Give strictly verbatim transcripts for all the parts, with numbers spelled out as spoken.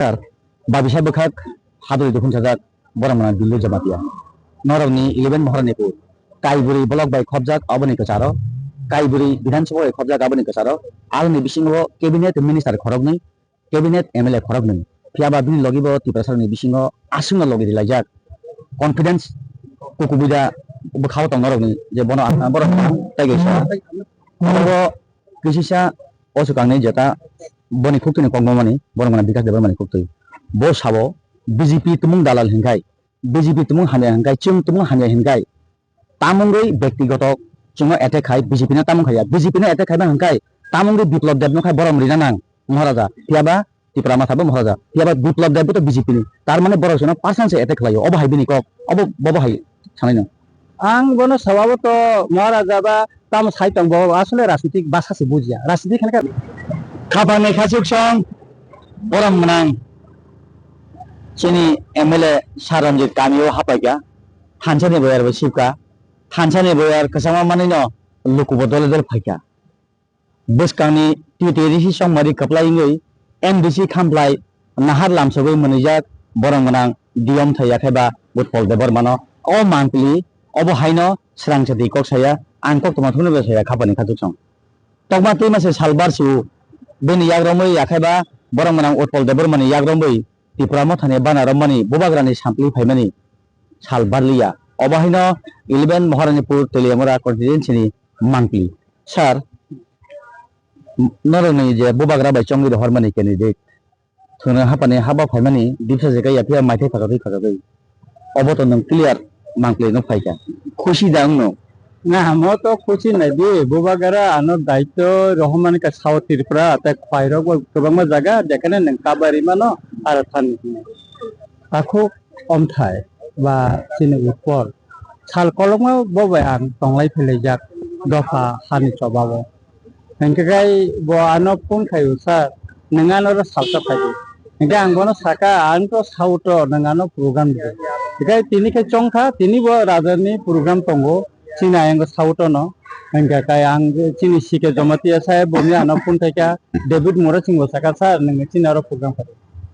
Sir, babisa bwkhak hadori dukhum sajak borok mwnang Billu Jamatia. Norokni eleven Maharanipur, Kaiburi block bai khopjak aboni kwcharo, Kaiburi Bidhan Sabha bai khopjak aboni kwcharo, alni bisingo cabinet minister khoroknwi, cabinet M L A khoroknwi. Phiya ba bini logi bo Tiprasarokni bisingo aswkno logi rilaijak. Confidence kukubuida bwkhao tong norokni je bono, ah, borok tei kaisa. Oro kisisa o swkangni jeta boni khuktwini kok mamani, borok mwnang Bikash Debbarmani khuktwi. Bo sabo B J P tumung dalal hinkhai, B J P tumung hamya hinkhai, chwng tumung hamya hinkhai, tamungwi bektigoto chwngno attack khai B J P no tamung khaiya, B J P no attack khaiba hinkhai tamungwi Biplab Deb no khai borom rina nang Maharaja, phiya ba Tipra Motha bo Maharaja, phiya ba Biplab Deb bo to B J P ni, tar mane borok chwngno personal se attack khlaio, obo hai bini kok, obo bobo hai sanai no. Ang bono sababo to Maharaja ba tamo sai tong bo asole rajnitik basa se bujia. Rajnitik khe kha. Khapangni khachuk song borom mwnang chini M L A Sir Ranjit kamio hapaikha. Thansani boyar bo sibkha. Thansani boyar kwchangma manwino lukubo dole dole phaikha. Bwskangni T T A D C chongmari kwplai wngwi M D C khamplai nahar lamsogwi mwnwijak borok gwnang Diyom thai yakhaiba Utpol Debbarmano o mangpili obo haino srangsa twi kok saya ang koktwma thumnabo saya khapani khachuksong. Tokma twi masa sal barsu bini yakromwi yakhaiba borok gwnang Utpol Debbarmani yakromwi Tipra Mothani bana romani bubagrani sampli phaimani sal barliya. Obo haino eleven Maharanipur Teliamura constituency ni mangpili. Sir, norokni je bubagra bai chongwi rohormani candidate, thwngno hapani haba phaimani dipsa je kaiya phiya maithai phajagwi phajagwi. Obo to nwng clear mangpili no phaikha. Khusi da wngno? Na, amo to khusi nai di, bubagra ano daityo rohormani ka South Tripura, tei khwairok bo kwbangma jaga, jekhane nwng kabari mano, aro thani. Takhuk omthai ba chini utpor sal kolokma bo bai ang tonglai phailaijak dopha hani chobao. Hinkhe kai bo ano phone khaio, "Sir, nwng ano oro salsa phai di." Hinkhe ang bono saka, "Ang to South o, nwng ano program di." Hinkhe tini khe chongkha, tini bo rajani program tongo, chini ayang South o no. Hinkhe kai ang chini C K Jamatia sai boni ano phone khaikha, David Murasing bo saka, "Sir, nwng chini oro program kha."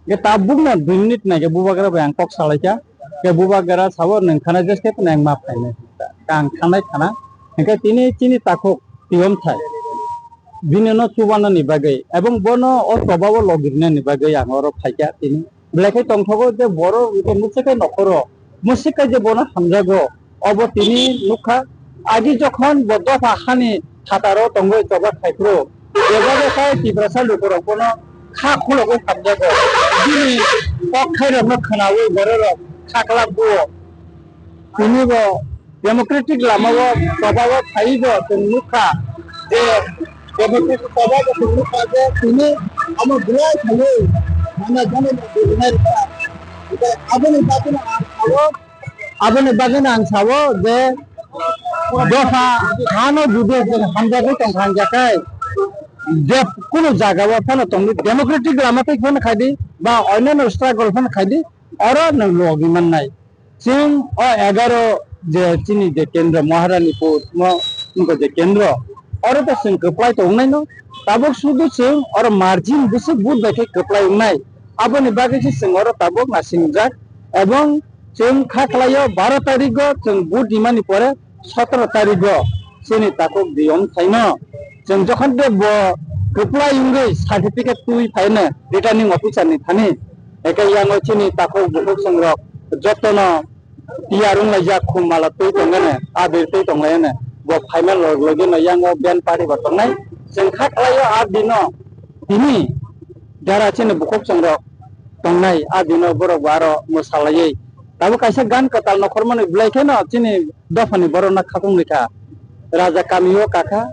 Hinkhe tabukno dui minute naikhe bubagra bai ang kok salaikha. Hinkhe bubagra sabo, "Nwng khana jeske phano ang ma phainai." Ang thangnai khana. Hinkhe tini chini takhuk tiyom thai. Bini no chubanani bagwi, ebong bono o chobao logirinani bagwi ang oro phaikha tini. Belai khe tongthogo je borok hwnkhe mwswk khe nokhoro, mwswk khe je bono hamjago, obo tini nukha. Agi jokhon bo dopha hani phataro tongwi choba khai phuru, bebak khe Tiprasa lukurok bono kha khulogwi hamjago. Bini kok khairokno khwnawi bororok kha kwlak buo. Tini bo democratic lamao chobao phaiwi bo chwng nukha je democratic chobao chwng nukha je tini omo belai khaiwi mane jani bo bujinai rwkha. Aboni bagwino ang sao, aboni bagwino ang sao je dopha hano jodi chwng hamjagwi tongkha hingkha khe je kunu jagao phano tongdi democratic lama tei phano khaidi ba onyanno struggle phano khaidi oro nwng logi mannai. Chwng o egaro je chini je kendro Maharanipur mo wngkha je kendro, oro to chwng kwplai tongnai no, tabuk sudu chwng oro margin bwswk vote bai khe kwplai wngnai, aboni bagwi se chwng oro tabuk nasingjak. Ebong chwng kha khlaio baro tarigo chwng vote rimani pore sotoro tarigo chini takhuk diyom thaino. Chwng jokhon de bo kwplai wngwi certificate twi phaino returning officer ni thani, eke yango chini takhuk bukhuk chwng rok jotono tiyar wnglaijak, khum mala twi tongene, abir twi tonglaiyene. Bo phaima log logi no yango ben party bo tongnai. Chwng kha khlaio a dino tini jara chini bukhuk chwng rok tongnai, a dino borok bo aro mwsalaiwi. Tabuk kaisa gan kwtal nokhormani belai kheno chini dophani borokno khatungwi kha. Raja kamio kakha,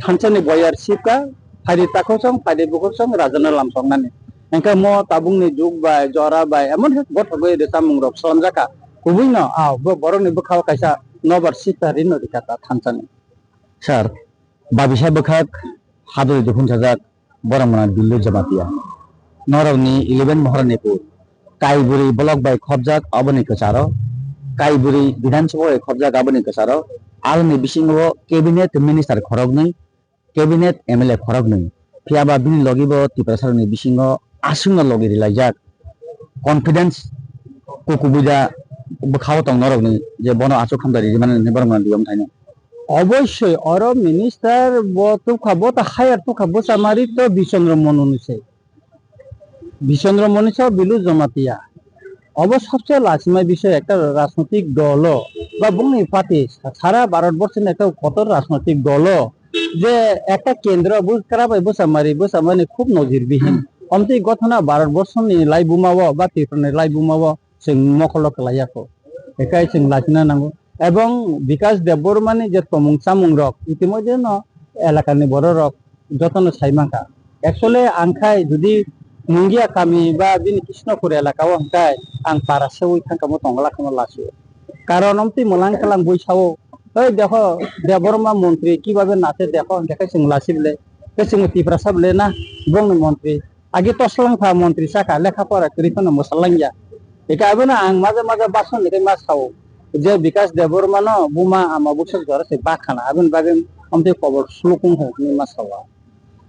thansani boyar sibkha, phaidi takhuk song, phaidi bukhuk song, rajano lamsoknani. Hingkhe mo tabukni juk bai, jora bai, emon khe gothogwi rwchapmung rok swnamjakha. Kubuino, ah, bo borokni bwkhao kaisa nobar sibkha rino rikha ta thansani. Sir, babisa bwkhak hadori dukhum sajak, borok mwnang Billu Jamatia. Norokni eleven Maharanipur, Kaiburi block bai khopjak aboni kwcharo, Kaiburi Bidhan Sabha bai khopjak aboni kwcharo, alni bisingo cabinet minister khoroknwi, cabinet M L A khoroknwi, phiya ba bini logi bo Tiprasarokni bisingo aswkno logi rilaijak, confidence kukubuida bwkhao tong norokni je bono aswk hamjak rijimani hinwi borok mano diyom thaino. Obossoi oro minister bo tukha, bo ta hire tukha, bwsa mari to Bichandra Monu ni se. Bichandra Monu sa Bilu Jamatia. Obo sabse lachima bisoi ekta rajnotik dolo ba bongni party sara Bharat borso ni ekta kotor rajnotik dolo je ekta kendro bo kra bai bwsa mari, bwsa mani khub nojir bihin. Omtwi gothona Bharat borso ni laibuma o ba Tripura ni laibuma o chwng mokolo kwlaiya kho. Ekai chwng lachina nango. Ebong Bikash Debbarma ni je tomung chamung rok itimodhe no elaka ni borok rok jotono sai mankha. Actually ang khai jodi Mungia kami ba bini Krishnapur elaka o hwnkhe ang para seui thangkha mo tongla kheno lasio. Karon omtwi mwlang kalang bui sao, "Oi dekho, Debbarma montri kibabe nache dekho," hwnkhe chwng lasi bole, khe chwng Tiprasa bole na bongni montri. Agi toslang pha montri saka lekha pora kwrwi phano mwsal langya. Eka abono ang maja maja bason ni ma sao. Je Bikash Debbarma no buma ama buksa jora se bakhana aboni bagwi omtwi kobor sulukung ho ni ma sao.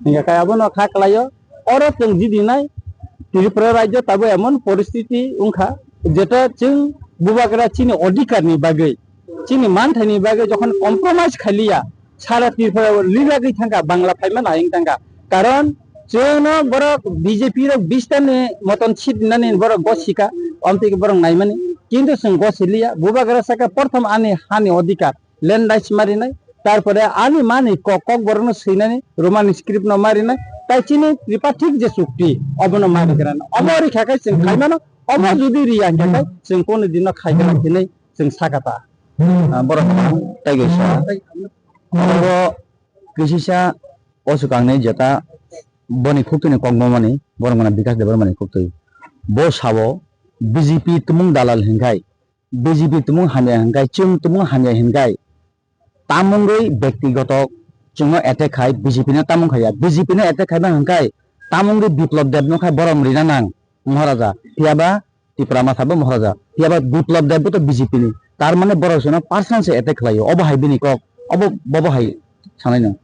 Hingke kaya abono kha kalaio. Oro chwng jidinai Tripura rajyo tabo emon poristiti wngkha jeta chwng bubagra chini odhikar ni bagwi, chini manthai ni bagwi jokhon compromise khaliya, sara Tripura o lilagwi thangkha, Bangla phaima nai wng thangkha. Karon chwngno borok B J P rok bista ni moton seat nani borok gosika, omtwi borok naimani. Kintu chwng gosiliya, bubagra saka porthom ani hani odhikar, land rights marinai, tarpore ani mani kok, kok borokno swinani, Roman script no marinai, tai chini tripartite je chukti, obono marigrana. Omo rikha khe chwng khaimano, omo jodi riya hwnkhe chwng kunu dino khaigra hinwi chwng sakata. Ah, borok tei kaisa. Abo kisisa o swkangni jeta boni khuktwini kok bomani, borok mane Bikash Debbarmani khuktwi. Bo sao B J P tumung dalal hinkhai, B J P tumung hamya hinkhai, chwng tumung hamya hinkhai, tamungwi bektigoto chwngno attack khai, B J P no tamung khaiya. B J P no attack khaiba hinkhai, tamungwi Biplab Deb no khai borom rina nang, Maharaja. Phiyaba Tipra Motha bo Maharaja. Phiyaba Biplab Deb bo to B J P ni. Tar mane borok chwngno personal se attack khlaio. Obo hai bini kok, obo, bobo hai sanai no.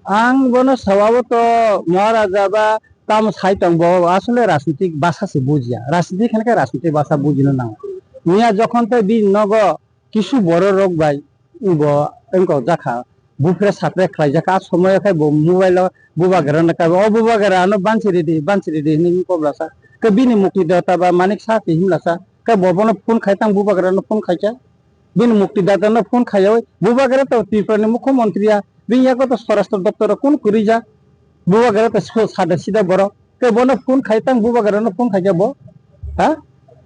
Ang bono sawabo to Maharaja ba tamo sai tong bo, asole rajnitik basa se bujia. Rajnitik hinkhai rajnitik basa bujino nango. Miya jokhon tei bini nogo kisu borok rok bai bo wngkok jakha, bupre sapre khlaijak, a somoyo khe bo mobile o bubagra no kaibo, "O bubagra ano bansi ridi, bansi ridi," hinwi wngkok lasa. Khe bini mukti dota ba Manik Saha se himlasa, khe bo bono phone khai tang bubagra no phone khaikha, bini mukti data no phone khaiyawi, bubagra to Tripura ni mukhyamantri ya, bini yago to Swarashtra Doptor o kun kwrwi jak, bubagra to so-, sada sida borok, khe bono phone khai tang bubagra no phone khaikha bo, ha?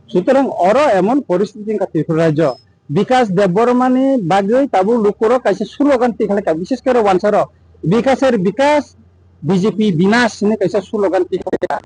Sutorang oro emon poristiti wngkha Tripura rajyo. Bikash Debbarmani bagwi tabuk lukurok kaisa slogan tikhlaikha, bishes kore wansarok, "Bikash er bikash, B J P binash" hinwi kaisa slogan tikhlaikha.